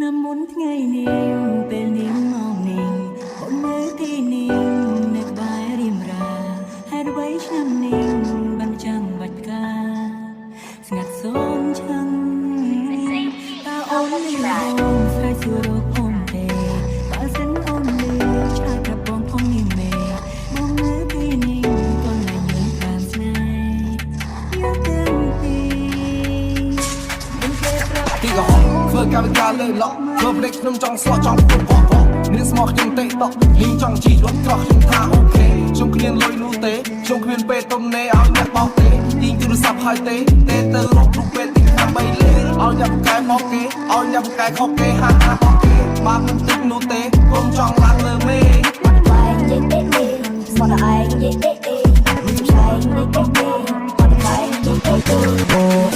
ឆ្នាំមុនថ្ងៃនេះពេលនេះមកនេះអូននៅទីនេះនៅក្បែររៀមរាហេតុអ្វីឆ្នាំនេះបានចាំបាច់ផ្កាស្ងាត់សូន្យឆឹងតើអូនលឺបងស្រែកសួររកអូនទេបើសិនអូនលឺឆ្លើយប្រាប់បងផងនាងមេបងនៅទីនេះកន្លែងយើងតាមស្នេហ៍យើងទាំងពីរមានគេប្រាប់ ទីកំហុសធ្វើកម្មវិការលើឡក់ធ្វើភ្លេចខ្ញុំចង់ស្លោះចង់ពុកបោះបោះនាងស្មោះខ្ញុំទេតក់នាងចង់ជីរត់ក្រោះខ្ញុំថា OK ខ្ញុំគ្មានលុយនោះទេខ្ញុំគ្មានពេលទំនេរឲ្យអ្នកបោកទេទីងទូរស័ព្ទហើយទេទេទៅរករូបពេលទីខាងបីលេឲ្យអ្នកកែមកគេឲ្យអ្នកកែខុសគេហាហាបោកគេបាបមិនតិចនោះទេកុំចង់ឡើងលើមេ មាត់បែងនិយាយទេទេស្មត់ឯងនិយាយទេទេមិនឆែងនិយាយទេទេមាត់បែងនិយាយទេទេ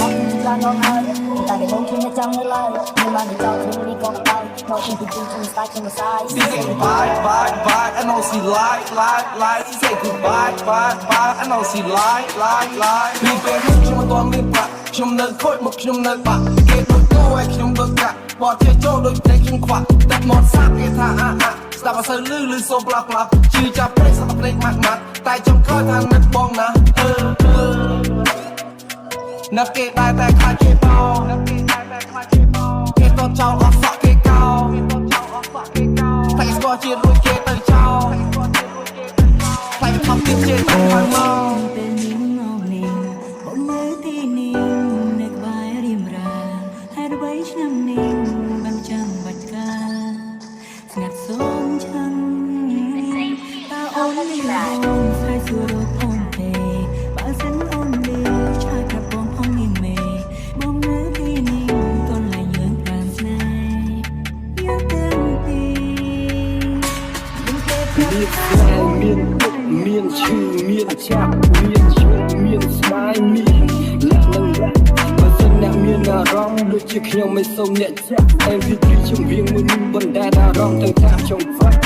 អត់ច្រើនងហើយតែគេបងឃើញចង់នៅឡើយមិនបានចោលខ្ញុំនេះក៏ដោយមកពីទីខ្ញុំស្ដាយខ្ញុំសាយ She say goodbye, bye, bye. I know she lie, lie, lie. She say goodbye, bye, bye. I know she lie, lie, lie. ពីពេលនោះខ្ញុំមិនទាន់មានប្រាក់ខ្ញុំនៅខូចមកខ្ញុំនៅបាក់គេដូចគោឲ្យខ្ញុំដូចកាក់បត់ចេះចូលដូចភ្នែកខ្ញុំខ្វាក់តែមកសាប់គេថាអាអាស្ដាប់អត់សូវលឺលឺសូផ្លាប់ផ្លាប់ជឿចាប់ព្រេកស្ដាប់ភ្នែកម៉ាត់ម៉ាត់តែចុងក្រោយថានឹកបងណាស់អឺអឺនឹកគេដែរតែខ្លាចគេបោនឹកគេដែរតែខ្លាចគេបោគេតចោលអស់សក់គេកោគេតចោលអស់សក់គេកោតែស្គាល់ជាតិរួចគេទៅចោលខ្លាចថប់ទៀតជេរតែហើយមក ពេលនេះមកនេះបងនៅទីនេះនៅក្បែររៀមរាហេតុអ្វីឆ្នាំនេះបានចាំបាច់ផ្កាស្ងាត់សូន្យឆឹងតើអូនលឺបងស្រែកសួររកអូនទេបើសិនអូនលឺឆ្លើយប្រាប់បងផងនាងមេបងនៅទីនេះកន្លែងយើងតាមស្នេហ៍យើងទាំងពីរមានគេប្រាប់ មានស្នេហ៍មានទុក្ខមានឈឺមានចាប់មានឈឺមានស្មាយមានលក្ខនឹងលក្ខបើសិនអ្នកមានអារម្មណ៍ដូចជាខ្ញុំមិនសូមអ្នកចាក់ MP3 ចម្រៀងមួយនេះបណ្ដែតអារម្មណ៍ទៅតាមចង្វាក់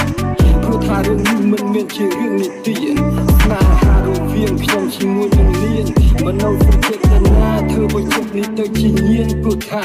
ព្រោះថារឿងនេះមិនមានជារឿងនិទានស្នេហារវាងខ្ញុំជាមួយនឹងលៀនមនោសញ្ចេតនាធ្វើឲ្យចិត្តនេះទៅជាញៀនព្រោះថា